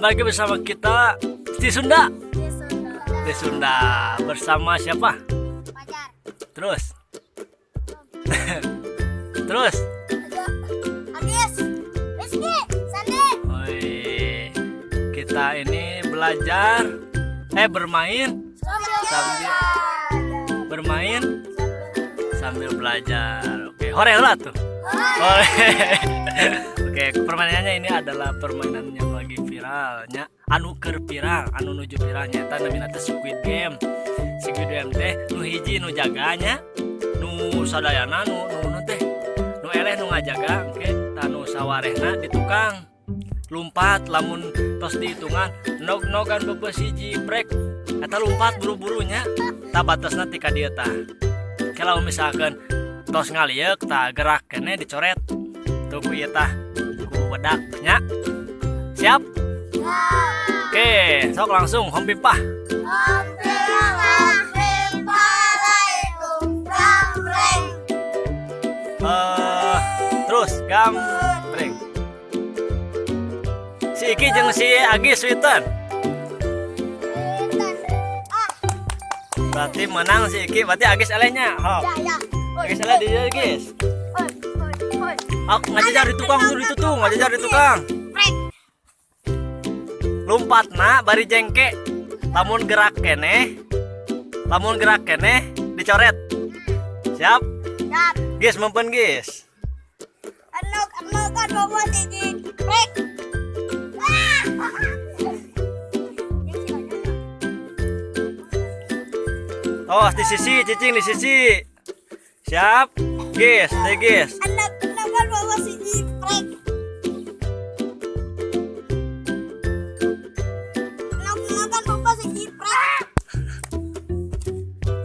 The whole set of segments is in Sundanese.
Jumpa lagi bersama kita di Sunda. Di Sunda bersama siapa? Pacar. Terus. Terus. Agis. Rizky. Sandi. Oi, kita ini belajar bermain sambil bermain sambil belajar. Oke, hore lah tuh. Hore. Oke, permainannya ini adalah permainan yang lagi viralnya, anu keur viral, anu nuju viralnya eta namina teh Squid Game. Squid Game teh nu hiji nu jaganya, nu sadayana nu nu, nu teh nu eleh nu ngajaga engke tah nu sawarehna di tukang lumpat. Lamun tos dihitungan nog-nogan bebes hiji prek, eta lumpat buru-burunya. Tah, batasna ti ka dieu. Tah, kalau misalkan tos ngalieuk tah gerak keneh dicoret tuh ku ieu, tah ku wedak nya. Siap? Oke, sok langsung hompimpa. Gambreng. Gambreng. Terus gambreng. Si Iki jeung si Agis Witten. Ah, Berarti menang si Iki, berarti Agis elehnya. Hok. Ya, ya. Agis eleh di dieu, Gis. Oi, oi, oi. Oh, ngajajar di tukang tuh, di tuh, ngajajar di tukang. Prek. Lompatna bari jengke. Lamun gerak keneh, lamun gerak keneh dicoret. Siap? Siap. Gis, mempen, Gis. Enog, enogan bawa siji. Prek. Ah. Oh, di sisi, cicing di sisi. Siap? Gis, deh Gis. Enog, enogan bawa siji. Prek. Enog, enogan bawa siji. Prek.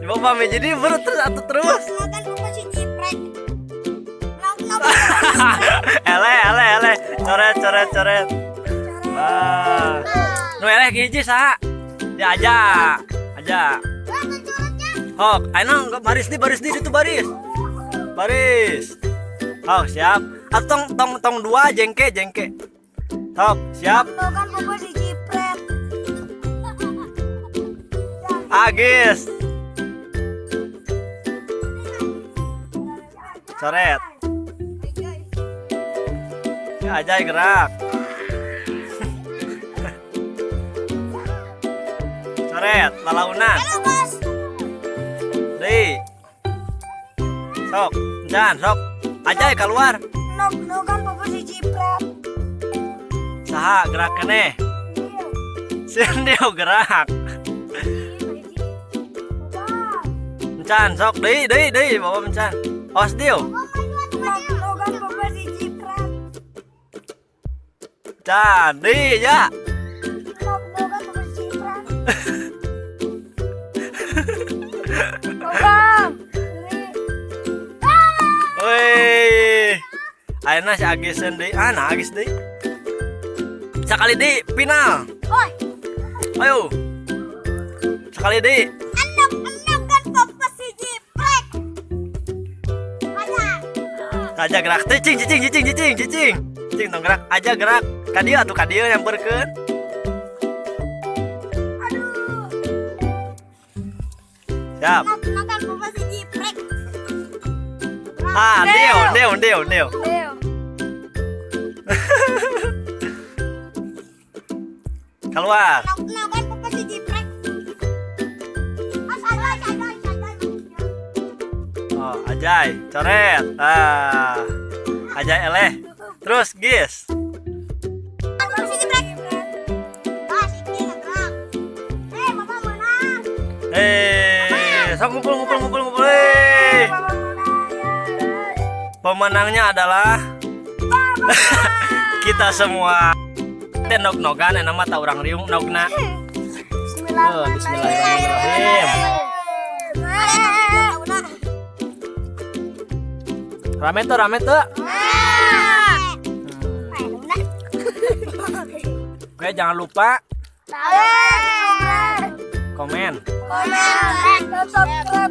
Coba pamit jadi baru terus atau terus. Enogan bawa siji. Prek. Enog, enogan bawa siji. Prek. Eleh, eleh, eleh. Coret, coret, coret. Wah. Nu eleh hiji saha? Ya aja. Aja. Berapa coretnya? Hok, ayo baris di baris di itu baris. Baris. Hok, siap. Atau tong tong tong dua jengke jengke. Hok, siap. Enogan bawa siji. Prek. Agis. Coret. Ya aja gerak. Coret, lalaunan. Halo, Bos. Deui. Sok, jangan sok. Aja keluar. Enog, enogan bawa siji. Prek. Saha gerak keneh? Sieun dia gerak. Encan sok deui deui deui bawa encan. Awas dieu. Enogan bawa siji. Prek. Can deui ya. Enogan bawa siji. Prek. Bang. Woi. Ayeuna si Agiseun deui. Ah, nah Agis deui. Sekali deui final. Oi, Ayo. Sekali deui. enog, enogan bawa siji. Prek. Aja. Aja gerak cicing cicing cicing cicing cicing. Cicing tong gerak, aja gerak. Ka dieu atuh, ka dieu nyamperkeun. Aduh. Siap. Enog, enogan bawa siji. Prek. Ah, deu, deu, deu, deu. Deo. Keluar. Enog, enogan bawa siji. Prek. As, ajay, ajay, ajay. Oh, Ajay, coret. Ah. Ajay eleh. Terus, Gis. Bawa siji. Prek. Ah, si Iki ngegerak. Eh, Mama menang. Eh, sok ngumpul ngumpul ngumpul ngumpul. Eh. Mama menang. Pemenangnya adalah kita semua. Teh nog-nogan enak mah tah urang riung nogna. Oh, bismillahirrahmanirrahim. Rame tuh, rame tuh. Oke, jangan lupa komen. Komen, subscribe.